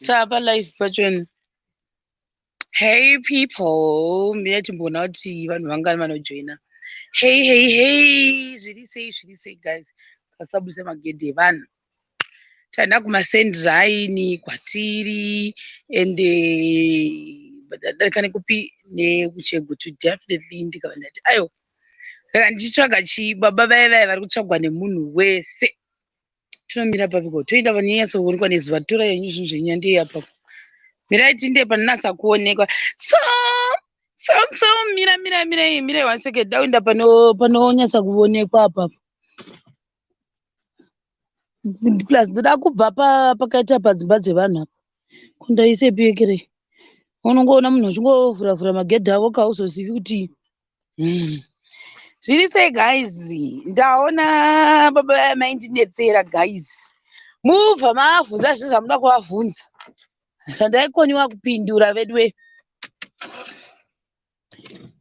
Tapa live pachona. Hey people, mira timboona kuti vanhu vangani vanojoina. Hey hey hey, zviri sei, zviri sei guys? Kasabuse magedhe evanhu. Taenda kumasendiraini kwatiri ende ndadarika nekupi, nekuChegutu definitely. Ndikabva ndati aiwa, saka ndichitsvaga chii? Baba vaya vaya vari kutsvagwa nemunhu wese. Tinomira papiko? Toenda panonyatsoonekwa nezuva. Tora yenyu zvinhu zvenyu, handei apapo. Mirai tinde panonatsa kuonekwa. So so so, mira mira mirai mirai, one second. Dauenda panonyatsa kuonekwa apapo. Plus ndoda kubva pakaita padzimba dzevanhu apa. Kundaisepi yekerei? Unongoona munhu achingovhuravhura magedhi avo, kauzozivi kuti Zviri sei guys? Ndaona baba vaya maindinetsera guys. Mubva mavhunza zvinhu zvamuda kuvavhunza, zvandaikoniwa kupindura veduwe,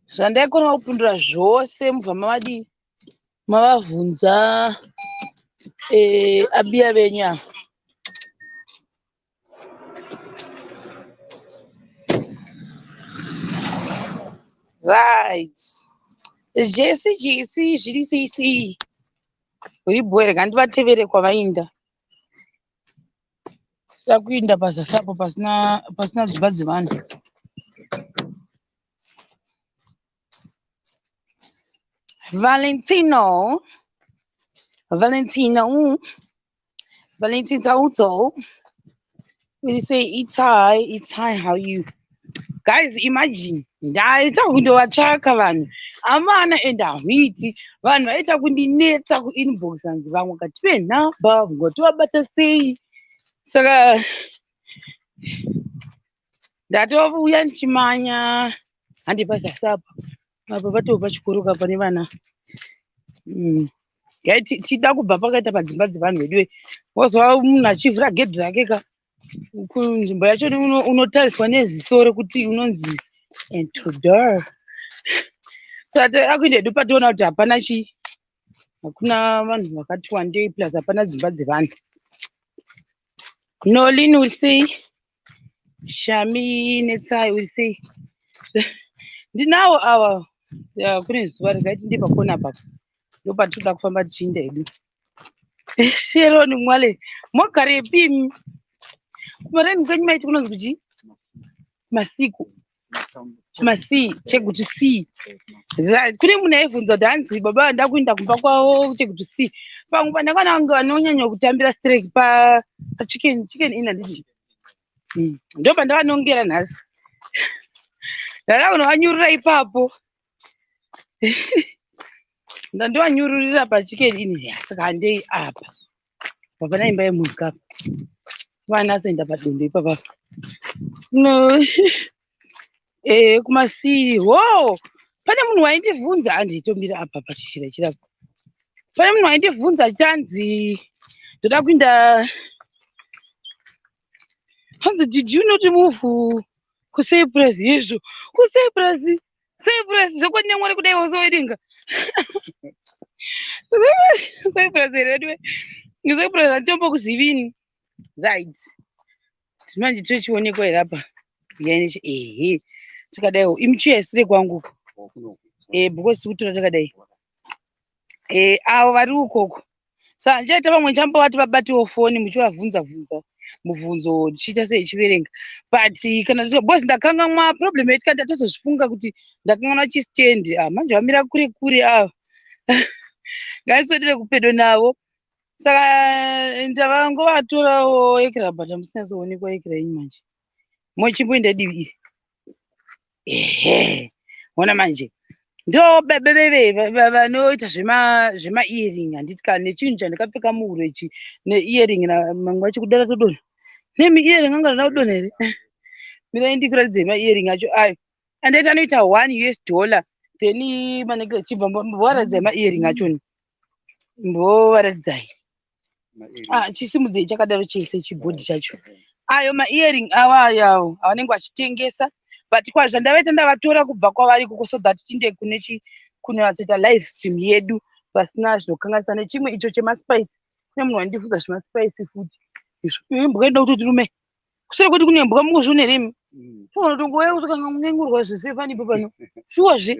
zvandaikoniwa kupindura zvose. Mubva mavadii, mavavhunza abiya venyu ava. Right, Jesi Jesi, zviri sei sei? Uri bho. Rega ndivatevere kwavainda. Toda kuinda pazasi apo pasina dzimba dzevanhu. Valentino, Valentino, Valentino Toto. We say it's hi, it's hi, how you? Guys, imagine ndaita kundovatsvaka vanhu amana ende hamuiti. Vanhu vaita kundinetsa kuinbox, hanzi vamwe katipe nhamba, ngotovabata sei? Saka ndatouya ndichimanya. Handi pazasi apa, apa patoo pachikoro ka, pane vana. Tida kubva pakaita padzimba dzevanhu vedu. Wozwa munhu achivhura gedhi rake ka, kunzvimbo yacho unotariswa neziso rekuti unonzi intruder. Saka takuenda hedu pationa kuti hapana chii, hakuna vanhu vakati wandei, plus hapana dzimba dzevanhu. Nolin, uri sei? Shami Netsai, uri sei? Ndinawo ava. Kune zuva, regai tinde pakona apapo, ndopatinoda kufamba tichiinda hedu. Sheroni Mwale, mogarepi imi? Kumareni kwenyu maiti kunonzi kuchii? Masiku masi Chegutu C. Kune munhu aibvunza kuti hanzi baba vanda kuenda kumba kwavo Chegutu C. Pamwe pandakaona vange vanonyanya kutambira strek paChicken Chicken Inn, handiti? Ndo pandavanongera nhasi, ndada kunovanyurura ipapo. Ndandovanyururira paChicken Inn. Saka handei apa, hapana imba yemunhu kapa. Vana asaenda padondo ipapa. No, kumasi ho pane munhu waindibvunza, handitomira apa pachishira chirapo. Pane munhu waindibvunza achitanzi ndoda kuinda, hanzi, "Did you not move kuCyprus?" Izvo kuCyprus, Cyprus zvokwadi neMwari kudai wose wedenga Cyprus here veduwe? Cyprus handitombo. Right, manje tochionekwa here apa? Yaine ehe, takadaiwo. Imuchiya sure kwangu because kutora takadai. Avo vari ukoko, saka ndichaita vamwe ndichambovati vabatiwo foni, muchivabvunza bvunza mubvunzo, tichiita seichiverenga. But kana because ndakangamwa, problem yaitika, ndatozozvifunga kuti ndakanganwa chistand. Ah, manje vamira kure kure ava, ngaiswedere kupedo navo. Saka ndavangovatorawo ekira, but hamusinyasoonekwa ekira yenyu manje. Mochimboenda divi iri. Ehe, ona manje ndo bebebebe vanoita zvemaearring, handiti? Kana nechinhu chandakapfeka muhuro ichi neearring, mamwe acho kudara todonha nemi-earring anga rina kudonha here? Mirai ndikuratidzei maearring acho ayo andaita, anoita $1. Then manecklace, chibva mbovaratidzai maearring achoni, mbovaratidzai. Ah, chisimudzei chakadaro chese chibhodhi chacho. Ayo maearring awa ayawo avanenge vachitengesa, but kwazvandavaita ndavatora kubva kwavari ikoko so that tinde kune chi kunyatsoita live stream yedu pasina zvinokanganisa. Nechimwe icho chemaspice, kune munhu wandibvunza zvemaspice futi. Izvo imbwa inoda kuti tirume. Kuseri kweti kune mbwa mukuzviona here imi? Unotongouya kutokangangurwa zvese panipo pano. Shuwa zve.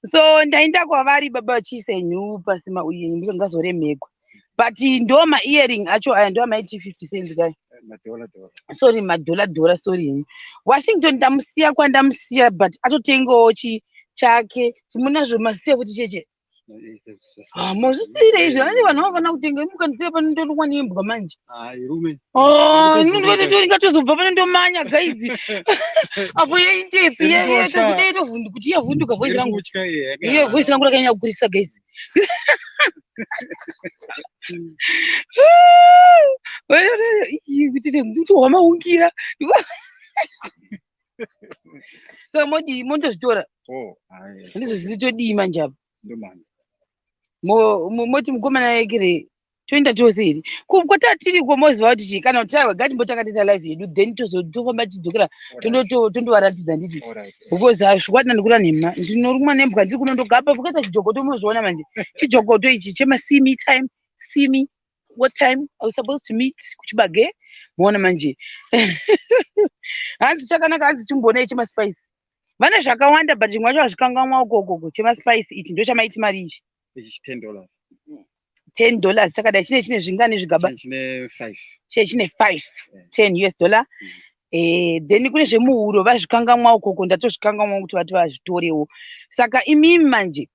So ndaenda kwavari baba vachiisa new pasima uyu ndingazoremekwa. But ndo ma-earring acho aya ndo amaiti 50 cents guy. Madhola dhola. Sorry, madhola dhola, sorry henyu. Washington ndamusiya kwandamusiya, but atotengawo chi chake munazvo masiya kuti cheche. Ah, mozvisiyire izvi ani vanhu vanofanira kutenga. Mukandisiya pano ndorumwa nembwa manje. Ah, irume. Oh, ndingatozobva pano ndomanya guys. Apo yeindepi kuti yavhunduka voice rangu. Kutya iye. Iye voice rangu rakanyanya kukurisa guys. Kuti wamaungira. Saka modii mondozvitora? Oh, hayi. Ndizvo zvisi todii manje apa? Ndomanje. Moti mukomana yekere toenda tose here kwatatiriko? Moziva kuti chii kana kuti aiwa, ngatimbotanga toita live yedu, then tofamba tichidzokera tondovaratidza, nditi? Alright. Because hazvikwatina ndikura nhema, ndinorumwa nembwa ndiri kuno ndogapa fukaita chijokoto. Mozviona manje chijokoto ichi chema see me time, see me what time I was supposed to meet kuchibage. Muona manje hanzi chakanaka, hanzi chimboonai chemaspice. Vane zvakawanda, but chimwe wacho hazvikangamwa ukokoko. Chemaspice ichi ndo chamaiti mari ichi? Ichi $10. $10 chakadai. Chine zvingani zvigaba? Chine 5. Che chine 5, 10 US dollar. Then kune zvemuhuro, vazvikangamwa ukoko, ndatozvikangamwa kuti vati vazvitorewo. Saka imimi manje,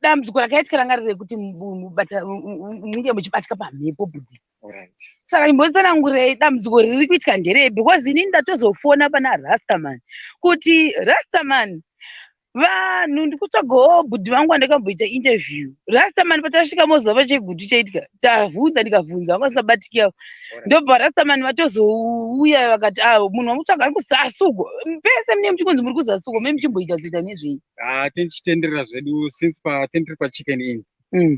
dambudziko rakaitika ranga riri rekuti munge muchibatika pamhepo bhudhi. Alright. Saka imbotsanangurei dambudziko riri kuitika nderei, because inini ndatozofona pana Rastaman kuti, "Rastaman, vanhu ndikutsvagawo bhudhi vangu vandakamboita interview." Rastaman patasvika mozuva pachegutu chaitika, tavhunza, ndikavhunza, vanga vasingabatiki avo. Ndobva Rastaman vatozouya vakati, "A, munhu wamutsvaga ari kuzasi uko." Pese mune muchikunzi muri kuzasi uko, mune muchimboita zoita nezvei? Ah, tichitenderera zvedu since pa tendiri paChicken Inn.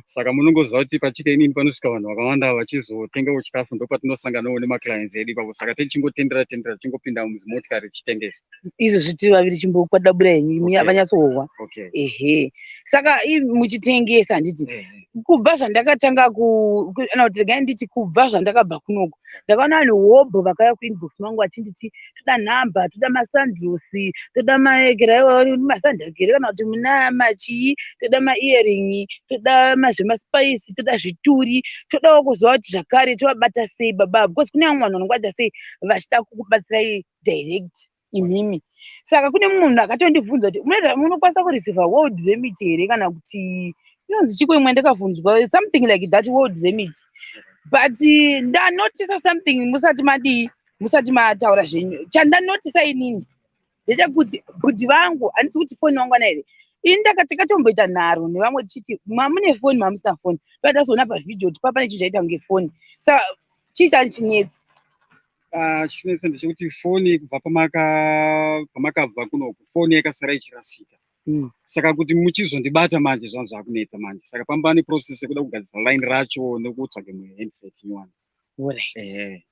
Saka munongoziva kuti paChicken Inn panosvika vanhu vakawanda vachizotengawo chikafu, ndopatinosanganawo nemaclients edu ipapo. Saka tichingotendera tendera, tichingopinda mudzimotikari tichitengesa. Izvozvi tiri vaviri, chimbokwadabura henyu. Vanyatsohwa. Okay. Ehe, saka muchitengesa, handiti? Kubva zvandakatanga kana kuti regai nditi kubva zvandakabva kunoku, ndakaona vanhu hobho vakauya kuinbox mangu vachinditi toda nhamba, toda masandrosi, toda masandagere kana kuti muna machii, toda maearring, toda mazvemaspice, toda zvituri, todawo kuziva kuti zvakare tovabata sei baba, because kune vamwe vanhu vanongobata sei vachida kukubatsirai direct imimi. Saka kune mumwe munhu akatondibvunza kuti munokwanisa kureceiva World Remit here, kana kuti inonzi chiko imwe ndakabvunzwa, something like that, World Remit. But ndanotisa something musati madii, musati mataura zvenyu. Chandanotisa inini ndechekuti bhudhi vangu, handisi kuti foni vangu ana here. Ini takatomboita nharo nevamwe tichiti mamune foni, mamusina foni, patazoona pavhidhiyo kuti pane chinhu chaita kunge foni. Saka chii chanichinetsa? Ah, chinetsa ndechekuti foni kubva pamakabva kunoku, foni yakasara ichirasika. Saka kuti muchizondibata manje zvangu zvakunetsa manje. Saka pamba neprocess yekuda kugadzisa line racho nekutsvage muhandset nyowani. Ehe.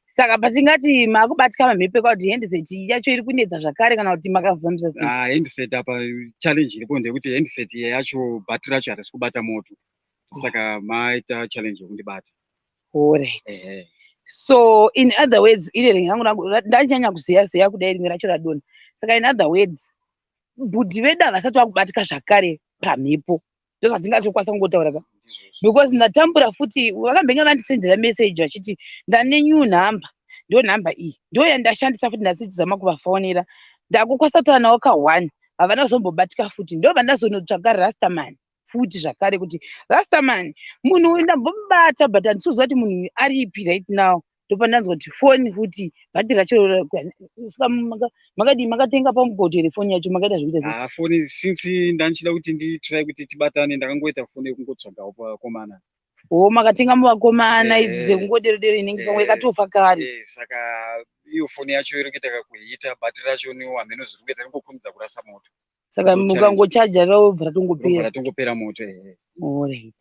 Saka patingati makubatika mamhepo kuti handset yacho iri kunetsa zvakare, kana kuti makavhambisa sei? Ah, handset apa challenge iripo ndeyekuti handset yacho bhatiri racho harisi kubata moto, saka maita challenge yekundibata. Alright. Ehe. So in other words, iri ringi rangu ndanyanya kuzeya zeya kudai, rimwe racho radonha. Saka in other words, bhudhi vedu havasati vakubatika zvakare pamhepo, ndozvatingatokwanisa kungotaura ka? Ndizvozvo. Because ndatambura futi, vakambenge vandisendera message vachiti ndane new number, ndo nhamba iyi ndo yandashandisa futi, ndasitizama kuvafonera, ndakukwanisa kutaura navo ka1, havana kuzombobatika futi. Ndo vandazonotsvaga Rastaman futi zvakare kuti, "Rastaman, munhu uyu ndambomubata, but handisi kuziva kuti munhu uyu aripi right now." Ndopandanzwa kuti foni futi bhatiri racho. Saka makadii, makatenga pamugoto here foni yacho, makaita zvekuita sei? Ah, foni since ndandichida kuti nditry kuti tibatane, ndakangoita foni yekungotsvagawo pakomana. O, makatenga muvakomana idzi dzekungodero-dero, inenge pamwe yakatofa kare. Saka iyo foni yacho iri kuita kakuhita, bhatiri racho niwo hameno zviri kuita, ringokurumidza kurasa moto. Saka Ndo mukangochaja robva robva ratongopera. Ratongopera moto, ehe. Alright.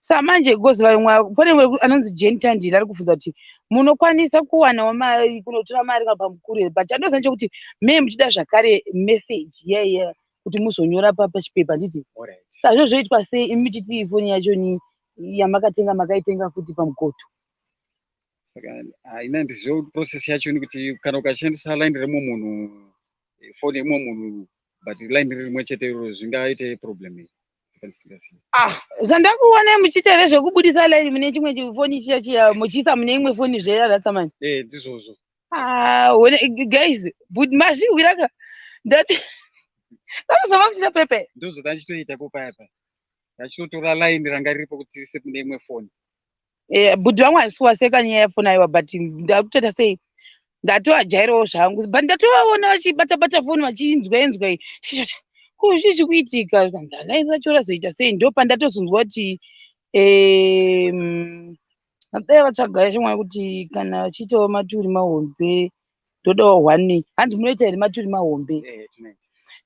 Saka manje because vamwe pane anonzi Jane Tandile ari kubvunza kuti munokwanisa kuwanawo mari, kunotora mari kana pamukuru here? But chandoziva ndechekuti mee muchida zvakare message yaiya kuti muzonyora pachipepa, handiti? Alright. Saka zvo zvoitwa sei imi muchiti foni yacho ni Yamakatenga makaitenga futi pamukoto. Saka haina, ndiziva process yacho ni kuti kana ukashandisa line remumwe munhu, foni yemumwe munhu, but line riri rimwe chete iroro, zvingaite problem iyi. Saka ndisingazivi. Ah, zvandakuonai muchiita rezvekubudisa line mune chimwe chifoni chiya chiya, muchiisa mune imwe foni zveyaRastaman. Eh, ndizvozvo. Ah, one guys, but mazvihwiraka ndati ndakazova pepe. Ndozvo tachitoita ko paya paya, tachitotora line ranga riripo kuti tirise mune imwe foni. Eh, but vamwe handisi kuvaseka nyaya yefoni, aiwa, but ndakutoita sei, ndatovajairawo zvangu, but ndatovaona vachibata bata foni, vachinzwa inzwa, ko zvii kuitika? Line racho razoita sei? Ndo pandatozonzwa kuti dai vatsvaga shamwari kuti kana vachiitawo maturi mahombe, ndodawo one. Hanzi munoita here maturi mahombe? Eh, tinoita.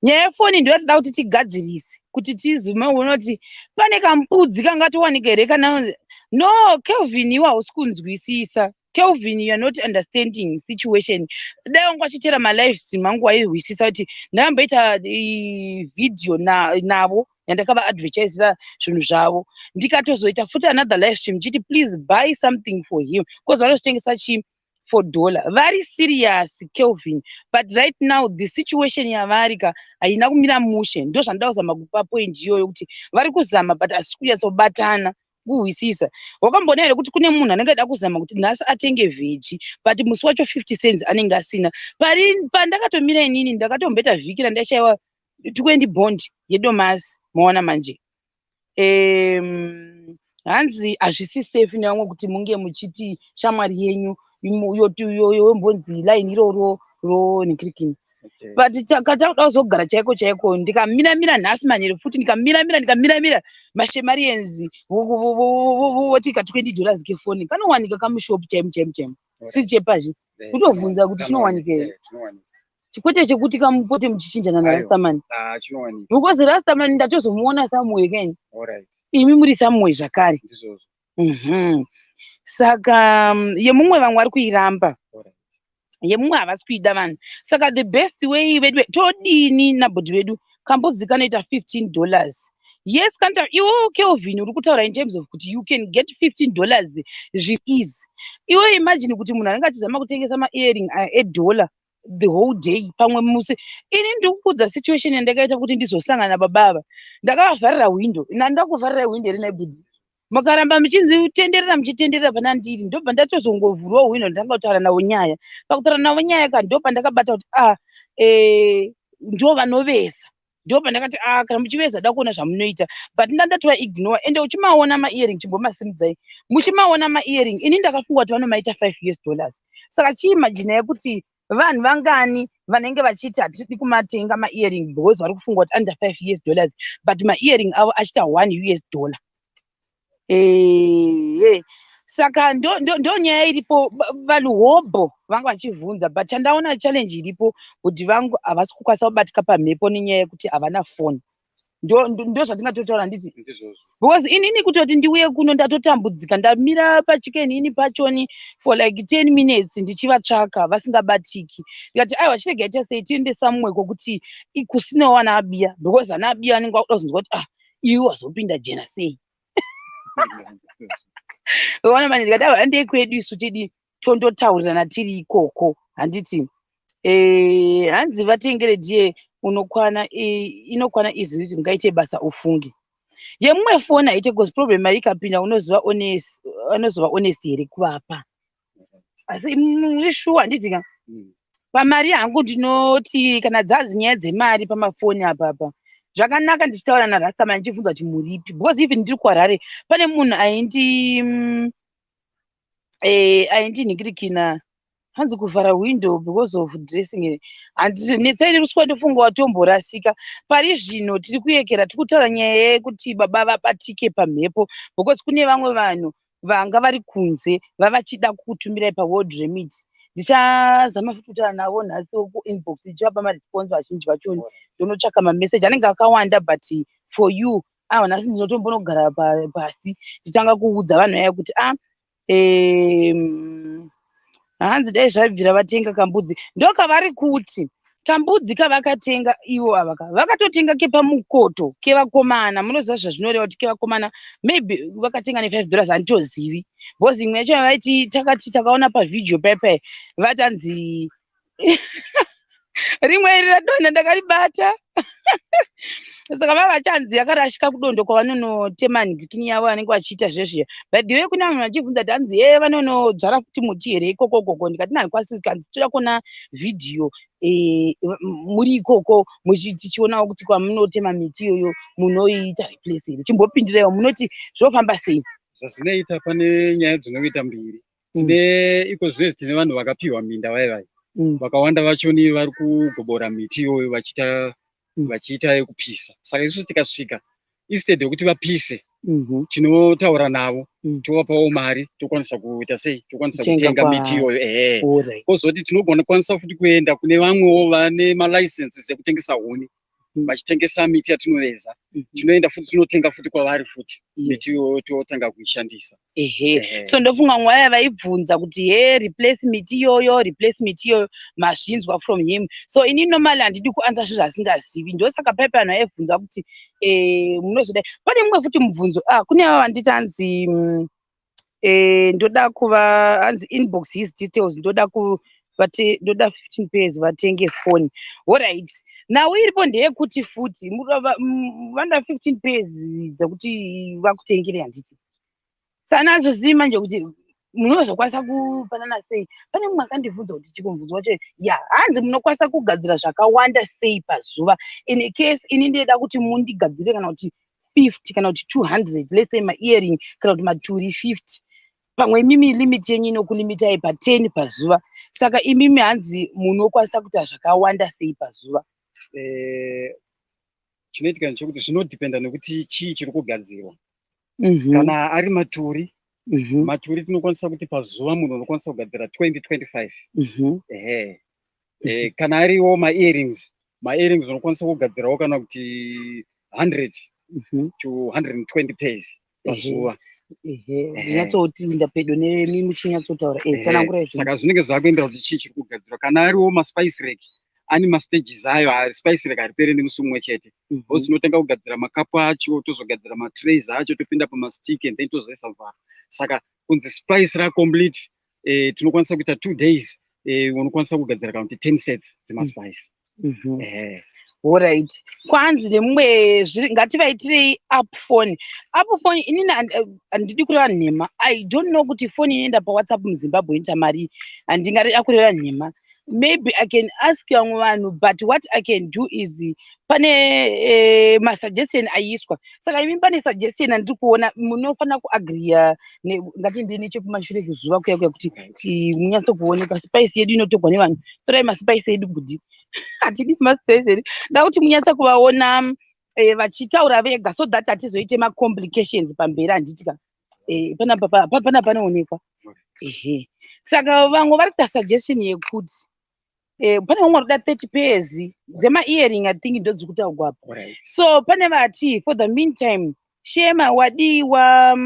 Nyaya yefoni ndo yatida kuti tigadzirise, kuti tizomaona kuti pane kambudzi kangatowanika here kana no. Kelvin, iwe hausi kunzwisisa. Kelvin, you are not understanding situation. Dai wanga uchitera malive stream angu, waihwisisa kuti ndamboita video navo yandakavaadvertisira zvinhu zvavo, ndikatozoita futi another live stream chiti, "Please buy something for him," because vanozvitengesa chi for dollar. Vari serious, Kelvin, but right now the situation yavari ka haina kumira mushe. Ndo zvandoda kuzama kupa point iyoyo, kuti vari kuzama but asi kunyatsobatana kuhwisisa. Wakamboona here kuti kune munhu anenge ada kuzama kuti nhasi atenge veggie, but musi wacho 50 cents anenge asina? Pari pandakatomira inini, ndakatomboita vhiki randachaiwa 20 bond yedomasi. Maona manje, hanzi hazvisi safe nevamwe kuti munge muchiti shamwari yenyu yombonzi line iroro ronhikirikini. But takada kuzogara chaiko chaiko, ndikamiramira nhasi manheru futi, ndikamiramira, ndikamiramira maShemarians voti ka $20 kefoni kanowanika kamushopu chaimo chaimo chaimo, si chepazvi kutovhunza kuti chinowanika here, kwete chekuti kamupote muchichinjana naRastaman, because Rastaman ndatozomuona somewhere kaini, imi muri somewhere zvakare. Saka yemumwe vamwe vari kuiramba, yemumwe havasi kuida vanhu. Saka the best way vedu todini nabhodhi vedu? Kambudzi kanoita $15. Yes, kanoita. Iwe Kelvin, uri kutaura in terms of kuti you can get $15 zviri easy. Iwe imagine kuti munhu anenge achizama kutengesa maearing edollar the whole day, pamwe musi. Ini ndikukudza situation yandakaita kuti ndizosangana nababa ava. Ndakavavharira window. Nandakuvharirai window here naibhudhi? Mukaramba muchinzi tenderera, muchitenderera pana ndiri, ndobva ndatozongovhurawo window, ndanga kutaura navo nyaya. Pakutaura navo nyaya ka, ndo pandakabata kuti a ndo vanovesa. Ndo pandakati, a kana muchiveza, da kuona zvamunoita, but ndandatova ignore. Ende uchimaona maearing, chimbomasimudzai muchimaona maearing. Ini ndakafunga kuti vanomaita $5. Saka chiimagina yekuti vanhu vangani vanenge vachiti hatidi kumatenga maearing because vari kufunga kuti under $5, but maearing avo achiita $1. Ehe, saka ndo nyaya iripo. Vanhu hobho vanga vachivhunza, but chandaona challenge iripo kuti vangu havasi kukwanisa kubatika pamhepo nenyaya yekuti havana foni. Ndo zvatingatotaura, handiti? Because inini kutoti ndiuye kuno ndatotambudzika, ndamira paChicken Inn pachoni for like 10 minutes ndichivatsvaka, vasingabatiki. Ndikati, aiwa, chiregai tasei tiende somewhere kwokuti kusinawo ana abiya, because ana abiya anenge akuda kuzonzwa kuti, ah, iwe wazopinda jena sei? Ona manje, ndikati, aiwa, handei kwedu isu, tidi tondotaurirana tiri ikoko, handiti? Hanzi vatengere diye unokwana, inokwana easy kuti ungaite basa ufunge. Yemumwe foni haite, because problem mari ikapinda, unoziva honest, anozova honest here kuvapa? Asi ishuwa, handiti ka? Pamari hangu ndinoti kana dzazi nyaya dzemari pamafoni apapa, zvakanaka ndichitaura naRastaman, ndichibvunza kuti muripi, because even ndiri kuHarare pane munhu aindi aindinhingirikina. Hanzi kuvhara window because of dressing. Handinetsai ruswa, ndofunga watomborasika. Pari zvino tiri kuyekera, tiri kutaura nyaya yekuti baba vabatike pamhepo, because kune vamwe vanhu vanga vari kunze vavachida kukutumirai paWorld Remit. Ndichazama futi kutaura navo nhasi kuinbox, ndichivapa maresponse vazhinji vachoni. Ndonotsvaka mameseji anenge akawanda, but for you, aiwa, nhasi ndinotombonogara pasi nditanga kuudza vanhu vaya kuti a hanzi dai zvabvira vatenga kambudzi. Ndokavari kuti Kambudzi kavakatenga ivo ava ka, vakatotenga kepamukoto kevakomana. Munoziva zvazvinoreva kuti kevakomana, maybe vakatenga ne$5, handitozivi, because imwe yacho vaiti takati takaona pavhidhiyo paipai, vatanzi rimwe iri radonha, ndakaribata. Saka vava vachanzi yakarashika kudondo kwavanonotema nhikini yavo vanenge vachiita zvezviya. By the way, kune vanhu vachibvunza kuti hanzi, "Ye, vanonodzvara futi muti here ikokokoko?" Ndikati nhandikwasi, kanzi toda kuona vhidhiyo muri ikoko, tichionawo kuti kwamunotema miti iyoyo munoiita replace here. Chimbopindiraiwo, munoti zvinofamba sei? Zvazvinoita, pane nyaya dzinoita mbiri. Tine iko zvinezvi tine vanhu vakapiwa minda vai vai. Vakawanda vachoni vari kugobora miti iyoyo vachiita vachiita yekupisa. Saka isusu tikasvika, instead yekuti vapise, tinotaura navo, tovapawo mari, tokwanisa kuita sei, tokwanisa kutenga kutenga miti iyoyo, ehe. Kozoti tinogona kwanisa futi kuenda kune vamwewo vane malicenses ekutengesa huni, vachitengesa miti yatinoveza. Tinoenda futi, tinotenga futi kwavari futi miti iyoyo, totanga kuishandisa. Ehe. So ndofunga mwaya vaibvunza kuti, "He, replace miti iyoyo, replace miti iyoyo," mazvinzwa from him. So ini normally handidi kuanza zvinhu zvasingazivi, ndosaka paipa vanhu vaibvunza kuti munozodai. Pane mumwe futi mubvunzo, kune ava vanditi hanzi ndoda kuva, hanzi inbox his details, ndoda ku vate, ndoda 15 pairs vatenge foni. Alright, nhau iripo ndeyekuti futi vanoda 15 pairs dzekuti vakutengere, handiti? Sana zvozii manje kuti munozokwanisa kupanana sei? Pane mumwe akandibvunza kuti, chikumubvunzo wacho ya, hanzi munokwanisa kugadzira zvakawanda sei pazuva? In case ini ndinoda kuti mundigadzire kana kuti 50 kana kuti 200, let's say maearring kana kuti maturi 50, pamwe imimi limit yenyu inokulimitai pa10 pazuva, saka imimi hanzi munokwanisa kuita zvakawanda sei pazuva? Chinoitika ndechekuti zvinodhipenda nekuti chii chiri kugadzirwa. Kana ari maturi, maturi tinokwanisa kuti pazuva munhu unokwanisa kugadzira 20 25. Ehe. Kana ariwo maearrings, maearrings unokwanisa kugadzirawo kana kuti 100 to 120 pairs pazuva. Ehe, ndinyatsopinda pedo nemi muchinyatsotaura. Tsanangurai zvenyu. Saka zvinenge zvakuendera kuti chii chiri kugadzirwa. Kana ariwo maspice rack, ane mastages ayo. Spice rack hariperi nemusi mumwe chete, because tinotanga kugadzira makapu acho, tozogadzira matrays acho, topinda pamastick and then tozoisa mvara. Saka kunzi spice racomplete, tinokwanisa kuita 2 days, unokwanisa kugadzira kana kuti 10 sets dzemaspice. Ehe. Alright, kwanzi nemumwe ngativaitirei app phone, app phone. Inini handidi kureva nhema, I don't know kuti foni inoenda paWhatsApp muZimbabwe inoita mari. Handingadi kureva nhema, maybe I can ask vamwe vanhu, but what I can do is pane masuggestion aiiswa. Saka imi pane suggestion andiri kuona munofanira kuagriya. Ngati nechekumashure kuzuva kuya kuya kuti munyatsokuoneka. Spice yedu inotogwa nevanhu, torai maspice edu gudhi, hatidi maspice edu. Nda kuti munyatsa kuvaona vachitaura vega so that hatizoite macomplications pamberi, handiti ka? Panapa pana panoonekwa, ehe. Saka vamwe vari kuita suggestion yekuti pane vamwe vari kuda 30 pairs dzemaearring, I think ndo dziri kutaurwa apa. So pane vati for the meantime, Shema, wadiwa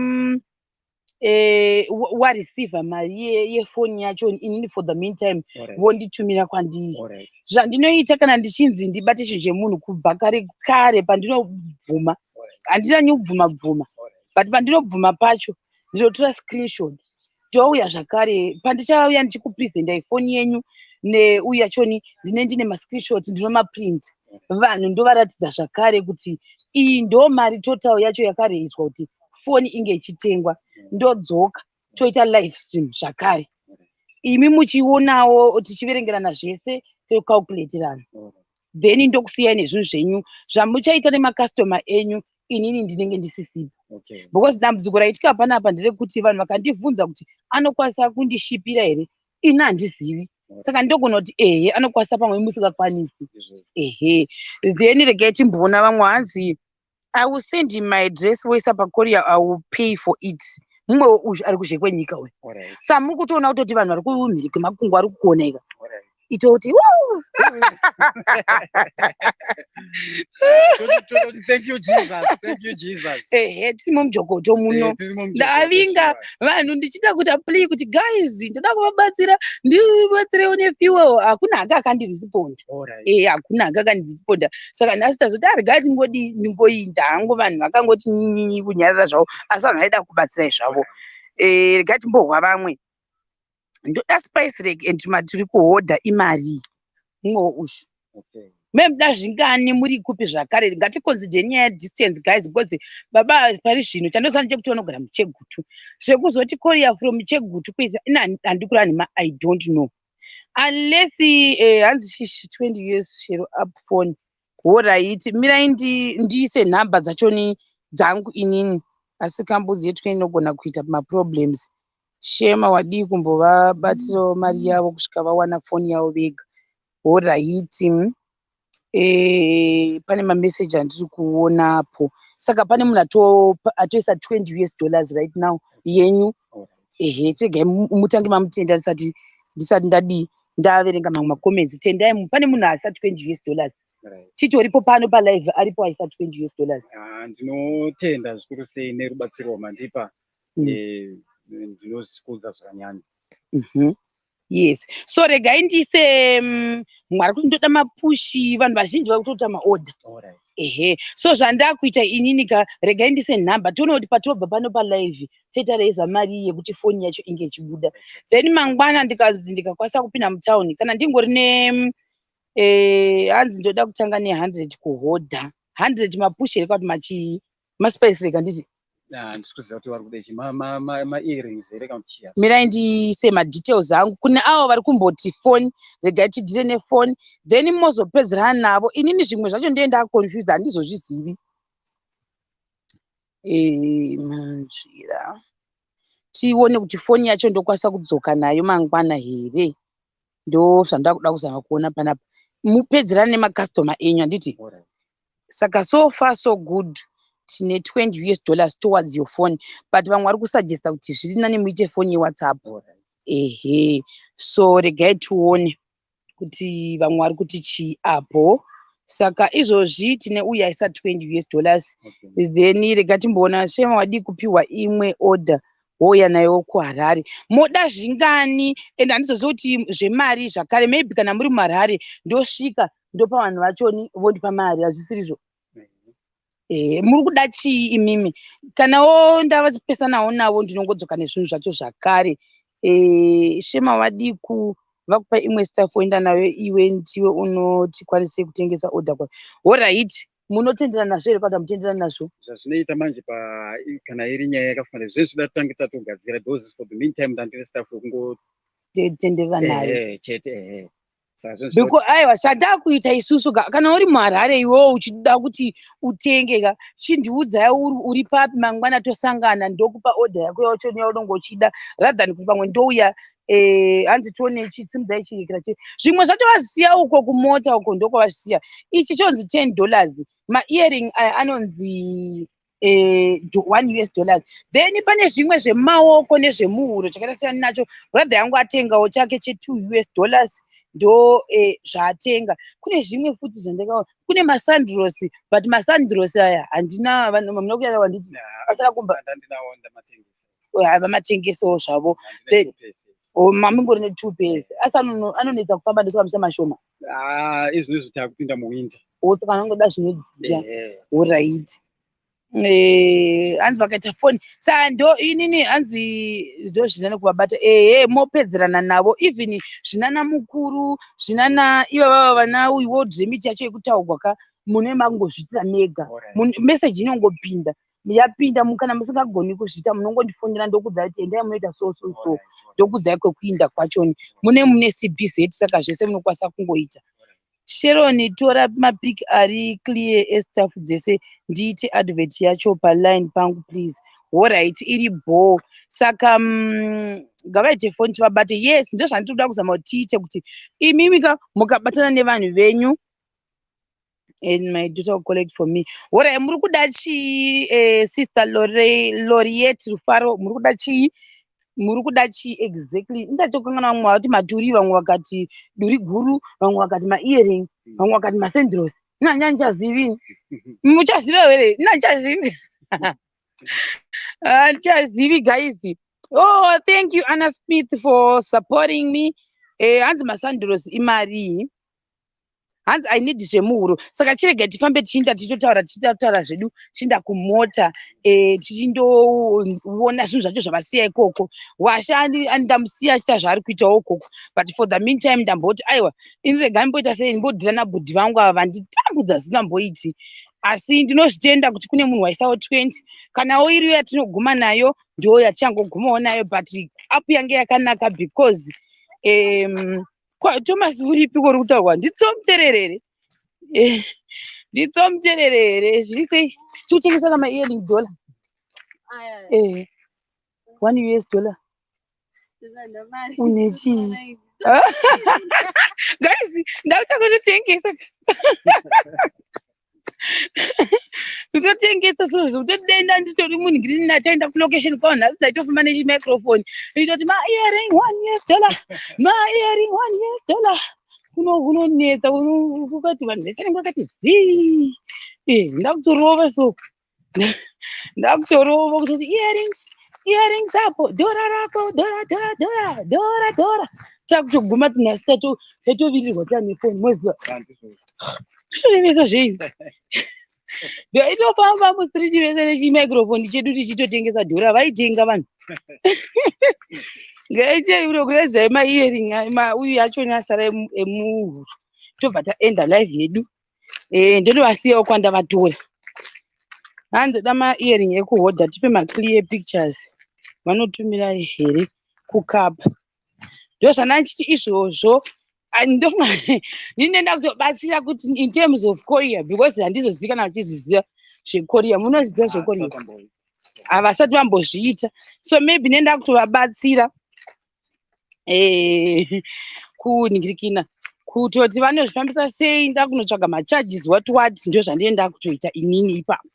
wareceiva mari yefoni yacho, inini for the meantime vonditumira kwandiri. Zvandinoita kana ndichinzi ndibate chinhu chemunhu kubva kare kare, pandinobvuma, handinyanyi kubvuma bvuma, but pandinobvuma pacho ndinotora screenshot, touya zvakare. Pandichauya ndichikupresendai foni yenyu neuyu yachoni, ndine mascreenshot, ndinomaprint, vanhu ndovaratidza zvakare kuti iyi ndo mari total yacho yakareiswa kuti foni inge ichitengwa. Ndodzoka toita live stream zvakare, imi muchionawo, tichiverengerana zvese, tocalculatirana, then ndokusiyai nezvinhu zvenyu zvamuchaita nemakastoma enyu. Inini ndinenge ndisisipo because dambudziko raitika panapa nderekuti vanhu vakandibvunza kuti anokwanisa kundishipira here, ini handizivi. Saka ndogona kuti ehe, anokwanisa, pamwe musingakwanisi. Ehe, then regai timboona vamwe. Hanzi, "I will send him my address, voisa pacourier, I will pay for it." Mumwe uyu ari kuzhe kwenyika uyu. Saka muri kutoona kutoti vanhu vari kumhiri kwemakungwa ari kuoneka. Itoti "Woo!" Tototi thank you, Jesus, thank you, Jesus. Ehe, tirimo mujokoto muno. Tirimo mujokoto, Ndavinga sure. vanhu ndichida kuita plea kuti guys, ndoda kuvabatsira, ndibatsirewo nefuel. Hakuna anga akandiresponda. Hakuna anga akandiresponda. Saka nhasi tazoti arega tingodi ndingoinda hangu. Vanhu vakangoti nyinyi kunyarara zvavo, asi vanhu vaida kubatsirai zvavo. Rega timbohwa vamwe. Ndoda spice rack and matiri kuhodha imari mumwewo uyu. Memuda zvingani? Muri kupi zvakare? Ngaticonsider nyaya yedistance, guys, because baba pari zvino chandoziva ndechekuti vanogara muChegutu. Zvekuzoti courier from Chegutu kuita ina handikura nhema, I don't know, unless hanzi shishi 20 years shero up phone. Alright, mirai ndiise nhamba dzachoni dzangu inini, asi kambudzi ye20 inogona kuita maproblems. Shema, wadii kumbovabatirawo mari yavo kusvika vawana foni yavo vega? Alright, pane mameseji andiri kuonapo. Saka pane munhu atoisa 20 US dollars right now yenyu. Ehe, tegai mutange mamutenda ndisati ndadii, ndaverenga mamwe macomments. Tendai pane munhu aisa 20 US dollars. Chitoripo pano palive, aripo aisa 20 US dollars. Ah, ndinotenda zvikuru sei nerubatsiro rwamandipa. Ndinozvikudza zvakanyanya. Yes, so regai ndiise mwari kuti ndoda mapushi. Vanhu vazhinji vari kutoita maorder. Ehe, so zvandakuita inini ka, regai ndise nhamba, tione kuti patobva pano palive toita raisa mari yekuti foni yacho inge ichibuda. Then mangwana ndikazi ndikakwanisa kupinda mutauni, kana ndingori ne hanzi ndoda kutanga ne100 kuhodha 100 mapushi here kana kuti machii, maspice? Rega nditi Ah, handisi kuziva kuti vari kuda chi maearrings here kana kuti chii. Mirai ndiise madetails angu kune avo vari kumboti foni. Regai tidhire nefoni, then mozopedzerana navo. Inini zvimwe zvacho ndiye ndaconfused, handizozvizivi. Manzvira tione kuti foni yacho ndokwanisa kudzoka nayo mangwana here. Ndo zvandakuda kuzama kuona panapa. Mupedzerane nemakastoma enyu, handiti? Saka so far so good, tine 20 US dollars towards your phone, but vamwe vari kusuggesta kuti zviri nani muite foni yeWhatsApp. Ehe, so regai tione kuti vamwe vari kuti chii apo. Saka izvozvi tine uyu aisa 20 US dollars. Then rega timboona. Shema, wadii kupiwa imwe order wouya nayo kuHarare? Moda zvingani? And handizozivi kuti zvemari zvakare, maybe kana muri muHarare ndosvika ndopa vanhu vachoni vondipa mari, hazvisirizvo? Muri kuda chii imimi? Kanawo ndavapesanawo navo, ndinongodzoka nezvinhu zvacho zvakare. Shema, wadii vakupa imwe staff woenda nayo? Iwe ndiwe unotikwanisei kutengesa order kwayo. Alright, munotenderana nazvo here kana mutenderana nazvo? Zvazvinoita manje pa kana iri nyaya yakafanira zvezvida tange tatogadzira, because for the meantime ndandiri staff yekungo Tenderera nayo. Ehe, chete, ehe. Saka zvinhu Biko aiwa, zvatakuita isusu ka, kana uri muHarare iwewo uchida kuti utenge ka, chindiudzai uri papi. Mangwana tosangana, ndokupa order yako yacho yaunonge uchida, rather than kuti pamwe ndouya. Hanzi tione, chisimudzai chirekera che zvimwe zvacho vazisiya uko kumota uko, ndokwavazisiya. Ichi chonzi $10, maearring aya anonzi 1 US dollars. Then pane zvimwe zvemaoko nezvemuhuro chakaita siyana nacho. Brother yangu atengawo chake che2 US dollars, ndo zvaatenga. Kune zvimwe futi zvandakaona, kune masandros, but masandros aya handina. Vanhu muna kuya wanditi asara kumba. Ndandinawo, ndamatengesa. Vamatengesewo zvavo. Handine two pairs. Oh, mamingori ne2 pairs, asi anonetsa kufamba, ndosaka mashoma. Ah, izvozvi takupinda muwinter. Saka anongoda zvinodziya. Ehe. Alright, hanzi vakaita foni saa ndo inini, hanzi ndo zvinani kuvabata. Ehe, mopedzerana navo, even zvinana mukuru, zvinana ivavava vana uyu World Remit yacho yekutaurwa ka, mune makungozviitira mega. Meseji inongopinda, yapinda kana musingagoni kuzviita munongondifonera, ndokudzai kuti endai munoita so so so, ndokudzai kwekuinda kwachoni. Mune CBZ, saka zvese munokwanisa kungoita. Sharon, tora mapiki ari clear estaff dzese, ndiite advert yacho paline pangu, please. Alright, iri bho. Saka ngavaite foni tivabate. Yes, ndo zvandiri kuda kuzama kuti tiite, kuti imimi ka mukabatana nevanhu venyu. And my daughter will collect for me. Alright, muri kuda chii? Sister Loriet Rufaro, muri kuda chii? Muri kuda chii exactly? Ndatokanganwa, vamwe vakati maturi, vamwe vakati duri guru, vamwe vakati maearring, vamwe vakati masendros. Nanya ndichazivi, muchaziva here? Nandichazivi, handichazivi guys. Oh, thank you, Anna Smith, for supporting me. Hanzi masandros imarii? Hanzi I need zvemuhuro. Saka chirega tifambe tichiinda, tichitotaura, tichitotaura zvedu, tichiinda kumota, tichindoona zvinhu zvacho zvavasiya ikoko. Washa ndamusiya achiita zvaari kuitawo ikoko, but for the meantime ndamboti aiwa, ini rega ndimboita sei, ndimbodhira nabhudhi vangu ava vanditambudza zvingamboiti. Asi ndinozvitenda kuti kune munhu waisawo 20, kanawo iriyo yatinoguma nayo, ndo yatichangogumawo nayo, but app yange yakanaka because Thomas uripi uri kutaurwa? Nditsomutererere, nditsomutererere. Zviri sei? Tikutengesa kamaearring dollar, $1. Une chii guys? Ndakuta kutotengesa, kutotengesa so kutodenda. Nditori munhu ngiri, ndachaenda kulocation kwavo nhasi, ndaitofamba nechimicrophone itoti maearring $1 US, maearring $1 US. Kuno kunonetsa kukati vanhu vese vanenge vakati zii. Ndakutorova, so ndakutorova kutoti earrings, earrings apo, dhora rako, dhora, dhora, dhora, dhora, dhora. Takutoguma nhasi tatovirirwa tane foni, moziva titorevesa zvei. Ndaitofamba mustreet vese nechimicrophone chedu tichitotengesa dhora, vaitenga vanhu. Ngaitei kunokuredzai maearring uyu yachona asara emuhuro, tobva taenda live yedu. Ndonovasiyawo kwandavatora. Hanzi da maearring ekuhodha, tipe maclear pictures. Vanotumira here kukapa? Ndo zvandanga ndichiti izvozvo. Ndinoenda kutobatsira kuti in terms of courier, because handizozivi kana vachiziziva zvecourier. Munoziva zvecourier? Havasati vambozviita, so maybe nenda kutovabatsira kunhingirikina kutoti vanozvifambisa sei. Ndakunotsvaga macharges, what what, ndo zvandinoenda kutoita inini ipapo.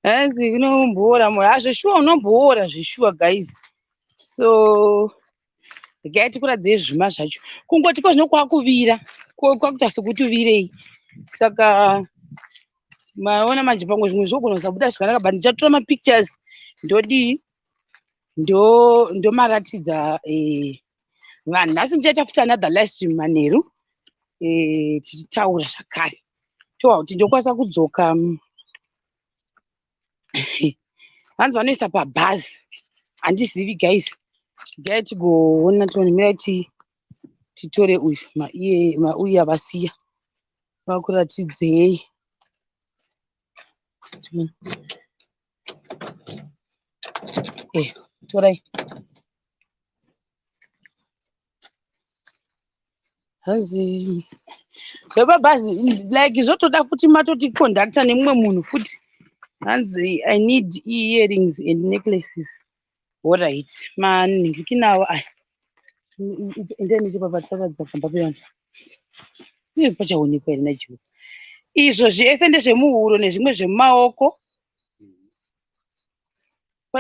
Hanzi unomboora moyo hazveshuwa, unomboora zveshuwa guys. So regai tikuradzei zvuma zvacho. Kungoti ko zvino kwakuvira, kwakuita sekuti uvirei. Saka maona manje pamwe zvimwe zvogona kusabuda zvakanaka, but ndichatora mapictures, ndodii, ndomaratidza vanhu. Nhasi ndichaita futi another live stream manheru, tichitaura zvakare, towa kuti ndokwanisa kudzoka. Hanzi vanoisa pabhazi, handizivi guys. Gai tigoona, tione. Mirai titore uyu mauyu avasiya, vakuratidzei. Torai. Hanzi vepabhazi like zvotoda futi matoti conductor nemumwe munhu futi. Hanzi I need earrings and necklaces. Alright, manhingikinawo aya, endai nechepapatsakadza pamba pevanhu uye pachaonekwa here naJehovha. Izvo zvese ndezvemuhuro nezvimwe zvemumaoko.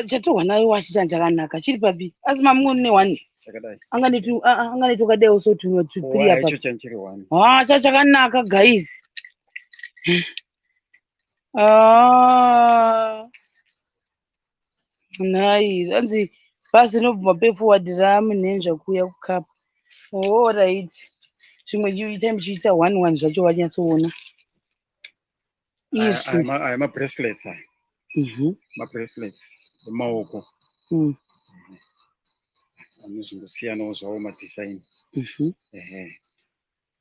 Chatorwa nayo wachi chanhu chakanaka chiri papi? Asi mamwe ne one anganeti wakadaiwo so tumwe three apa. Ha, chachakanaka guys. Ah. Nhai, hanzi bhazi rinobvuma pay forward ramunhenzva kuuya kukapa. Alright, zvimwe itai muchiita one one zvacho vanyatsoona izvi. Aya mabracelets aya. Mabracelets emaoko anozongosiyanawo zvawo madesign. Ehe.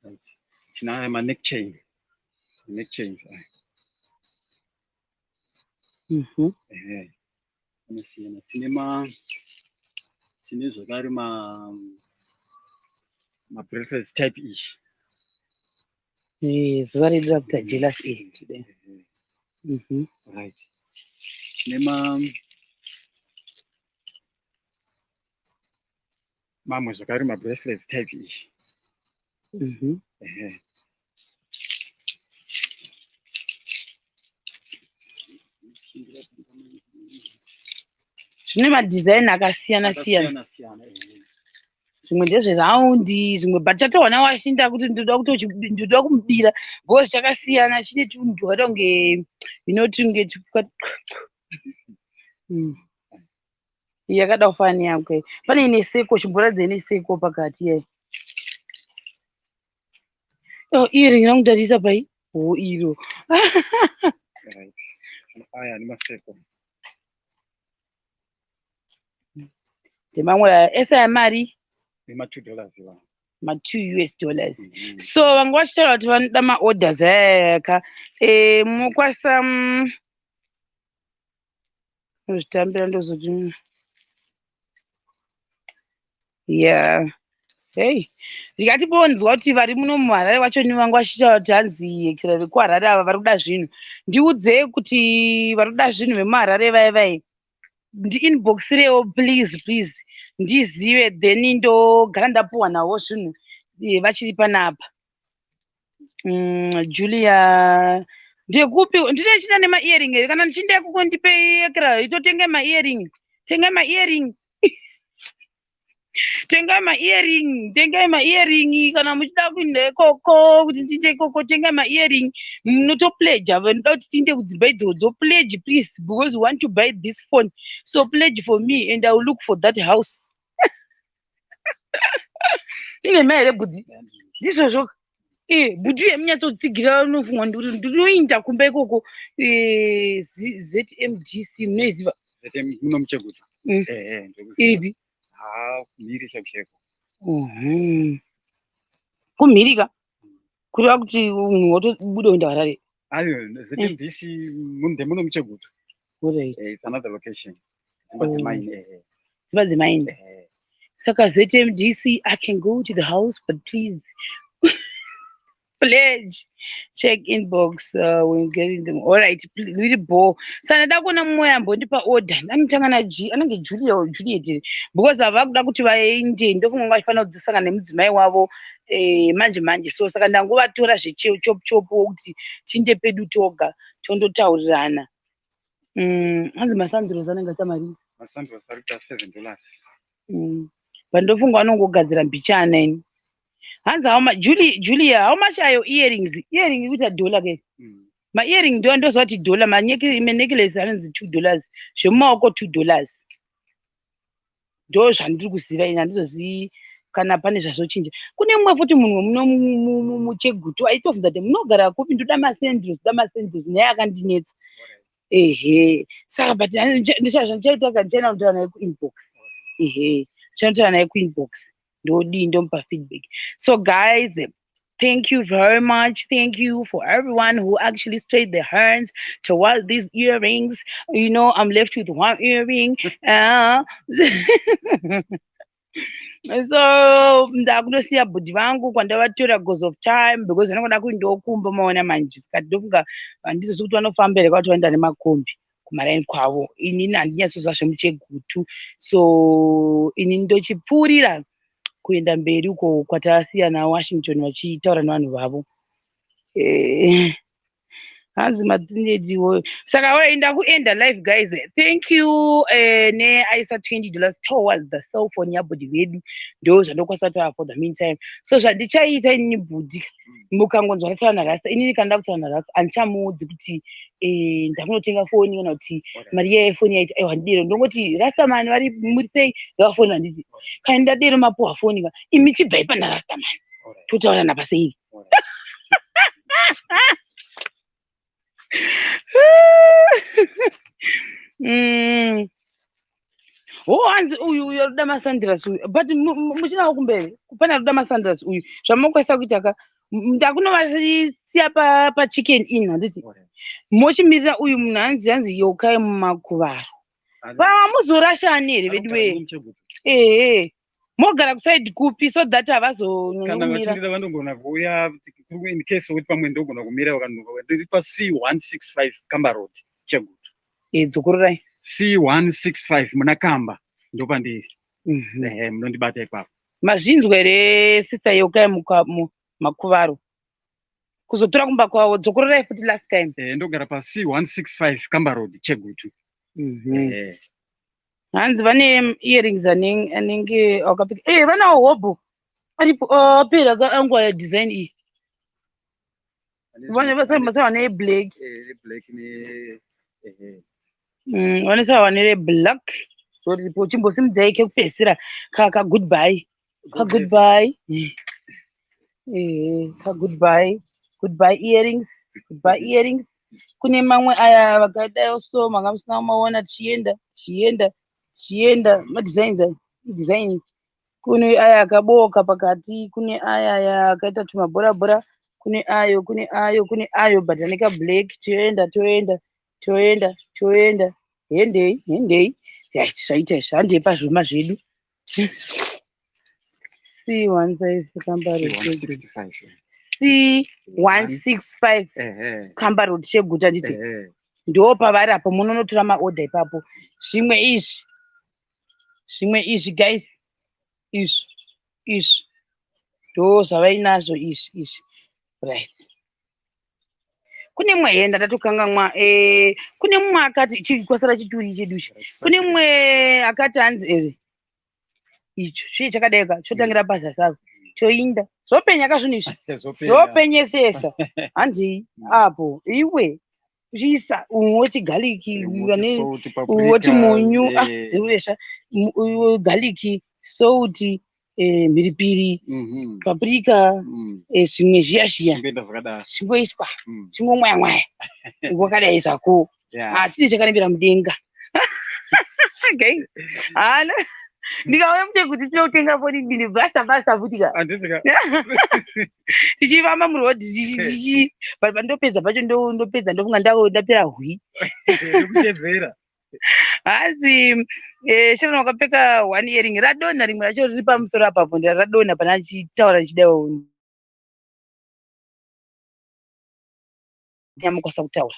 Right. Tina aya maneck chain, neck chains aya. Ehe, anosiyana. Tine ma tine zvakare ma mabracelets type ichi. Zuva redu rakuita jealous iri today. Right, tine ma mamwe zvakare mabracelets type ichi. Ehe. Zvine madesign akasiyana siyana. Akasiyana siyana, eh. Zvimwe ndezveraundi, zvimwe, but chatowana washinda kuti ndoda ndoda kumubira because chakasiyana, chine tunhu twakaita kunge tunge. Yakada kufanana neyangu kai. Pane ine seko, chimboratidza ine seko pakati ye. Oh, earring rangu ndarisa pai? Oh, iro. Right. Aya ane maseko. Ndemamwe aya ese aya mari? Ema-$2 iwa. Ma-2 US dollars. So vanga vachitaura kuti vanoda maorders ayayaka, munokwanisa kuzvitambira. Ndozoti ya, hei, ndikati bonzwa kuti vari muno muHarare vacho vanga vachitaura kuti hanzi vekuHarare ava vari kuda zvinhu. Ndiudzei kuti vari kuda zvinhu vemuHarare vai vai, ndiinboxirewo please, please, ndizive, then ndogara ndapuhwa navo zvinhu vachiri panapa. Julia ndekupi? Ndine chida nemaearring here? Kana ndichinda ikoko, ndipei ekra itotenga maearring. Tengai maearring, tengai maearring, tengai maearring. Kana muchida kuenda ikoko, kuti ndiinde ikoko, tengai maearring. Munotopledga vanoda kuti tiinde kudzimba idzodzo. Pledge please, because we want to buy this phone, so pledge for me and I will look for that house. Inhema here, bhudhi? Ndizvozvo e, bhudhi yemunyatsotsigira unofunga ndinoinda kumba ikoko. ZMDC munoiziva? ZM muno muChegutu? Ehe, ndokuziva. Iripi? Ha, kumhiri chaiko. Kumhirika kureva kuti munhu wotobuda kuenda Harare? Ayo, ZMDC ndemuno muChegutu. It's another location, dzimba dzemaini, ehe. Dzimba dzemaini? Ehe. Saka ZMDC, I can go to the house, but please pledge. Check inbox when getting them. All right, really bho. Saka ndada kuona mumwe ambondipa order. Anotanga na G, anenge Julia or Juliet, because hava kuda kuti vaende, ndofunga vachifanira kudzisangana nemudzimai wavo manje manje. So saka ndangovatora zvechopu chopu kuti tiinde pedu toga tondotaurirana. Hanzi masandros anenge aita mari? Masandros ari kuita $7. But ndofunga vanongogadzira mbichana ini. Hanzi how much, Julie, Julia, how much are your earrings? Earring ikuita dollar ke? Maearring ndo ndoziva kuti dollar, manecklace anonzi $2, zvemumaoko $2. Ndo zvandiri kuziva ini, handizozivi kana pane zvazochinja. Kune mumwe futi munhu wemuno muChegutu aitobvunza kuti munogara kupi, ndoda masandals, ndoda masandals, naye akandinetsa. Ehe, saka but zvandichaita ka, ndichaenda kutaura naye kuinbox. Ehe, ndichanotaura naye kuinbox, ndodii, ndomupa feedback. So guys, thank you very much. Thank you for everyone who actually straight their hands towards these earrings. I'm left with one earring. So ndakundosiya bhudhi vangu kwandavatora because of time, because vanongoda kuindawo kumba. Maona manje, sikati ndofunga handizozi kuti vanofamba here, kwati vaenda nemakombi kumaraini kwavo. Inini handinyatsoziva zvemuChegutu, so ini ndochipfuurira kuenda mberi uko kwatasiyana naWashington vachitaura nevanhu vavo. Hanzi madinediwo. Saka waenda kuenda live, guys. Thank you neaisa $20 towards the cell phone yabhudhi vedu. Ndo zvandokwanisa kutaura for the meantime. So zvandichaita inini, bhudhi, mukangonzwa ndataura narasta, inini kana ndakutaura narasta handichamuudzi kuti ndakunotenga foni kana kuti mari iya yefoni yaita. Aiwa, handidero. Ndongoti, "Rastamani vari muri sei?" Ndavafoni. Handiti kana ndadero mapuhwa foni ka, imi chibvai pana Rastamani, totaura napasei. Ho, hanzi uyu uyu arikuda masandras uyu, but muchinawo kumberi pane arikuda masandras uyu. Zvamunokwanisa kuita ka, ndakunovasiya paChicken Inn, handiti mochimirira uyu munhu. Hanzi yokai mumakuvaro pamuzorashani here vedu wee? Ehe, mogara kusaidi kupi so that Kana havazonyanya kumira? Vachindida vanogona kuuya in case wekuti pamwe ndogona kumira vakandoka. Ndiri pa C165 Kamba Road, Chegutu. Dzokorerai. C165 muna Kamba, ndopandiri. Ehe, munondibata ipapo. Mazvinzwa here, sister Yokai Makuvaro? Kuzotora kumba kwavo, dzokorerai futi last time. Ndogara pa C165 Kamba Road, Chegutu. Ehe. Hanzi vane earrings anenge akapfeka. Vanawo hobho aripo apera angu aya design iyi. Vasara vane black. Black ne ehe. Vanosara vane black ripo. Chimbosimudzai kekupedzisira ka goodbye, ka goodbye, ka goodbye, goodbye earrings, goodbye earrings. Kune mamwe aya vakadai so, manga musina kumaona. Tichienda, tichienda, tichienda, madesigns aya, idesign. Kune aya akaboka pakati, kune aya aya akaita tumabhora bhora, kune ayo, kune ayo, kune ayo, but ane kablack. Toenda, toenda, toenda, toenda, hendei, hendei. Right, zvaita izvi. Handei pazvuma zvedu. C15 Kamba Road. C165. C165. Ehe. Kamba Road, Cheguta, nditi? Ehe. Ndo pavari apo, munonotora maorder ipapo. Zvimwe izvi, zvimwe izvi guys, izvi, izvi ndo zvavainazvo izvi, izvi. Right, kune mumwe henda ndatokangamwa. Kune mumwe akati kwasara chituri chedu ichi. Kune mumwe akati hanzi ere icho chii chakadai ka, chotangira pazasi apo, choinda zvopenya ka zvinhu izvi. Zvopenya. Zvopenyesesa. Handei apo iwe uchiisa umwe woti garlic, Woti salt, paprika, woti munyu, ndikuresha garlic, salt, mhiripiri, paprika, zvimwe zviya zviya. Zvingoenda zvakadaro. Chingoiswa, chingomwaya mwaya wakadai zvako. Hachine chakarembera mudenga. Okay, hana ndikauya muchekuti tinotenga foni mbili basta basta futi ka. Handiti ka? Tichifamba muroad, but pandopedza pacho ndopedza, ndofunga ndapera hwi. Nekushedzera. Hanzi Sharon wakapfeka one earring radonha, rimwe racho riri pamusoro apapo, radonha pana achitaura ndichidawo nyamukwanisa kutaura.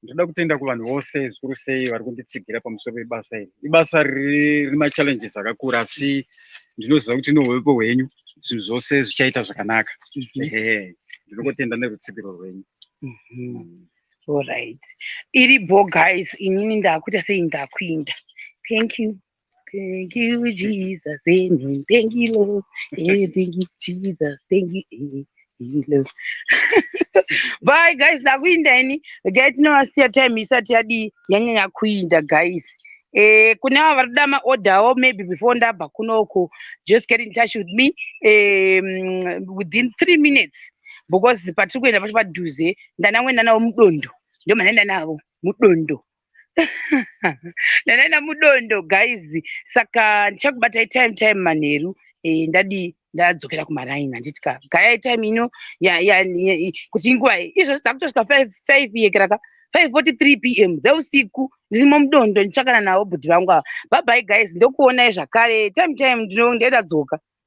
Ndoda kutenda kuvanhu vose, zvikuru sei vari kunditsigira pamusoro pebasa iri. Ibasa rine machallenges akakura, asi ndinoziva kuti nohuvepo hwenyu zvinhu zvose zvichaita zvakanaka. Ehe, ndinongotenda nerutsigiro rwenyu. Alright, iribo guys. Inini ndakuita sei, ndakuinda. Thank you, thank you Jesus. Amen. Thank you Lord. Thank you Jesus, thank you, eh, Lord. Bye guys, ndakuinda ini. Regai tinovasiya time isati yadii yanyanya kuinda guys. Kune ava vari kuda maorderwo, maybe before ndabva kunoku, just get in touch with me within 3 minutes, because patiri kuenda pacho padhuze. Ndanangoenda navo mudondo, ndo mandaenda navo mudondo, ndanaenda mudondo guys. Saka ndichakubatai time time manheru, ndadii, ndadzokera kumaraini, handiti ka? Gayai time ino kuti inguva iyi izvozvi dzakutosvika 5 yekeraka, 5:43 p.m. dzeusiku, ndirimo mudondo nditsvakana navo bhudhi vangu ava. Bye bye guys, ndokuonai zvakare time time ndinodzoka.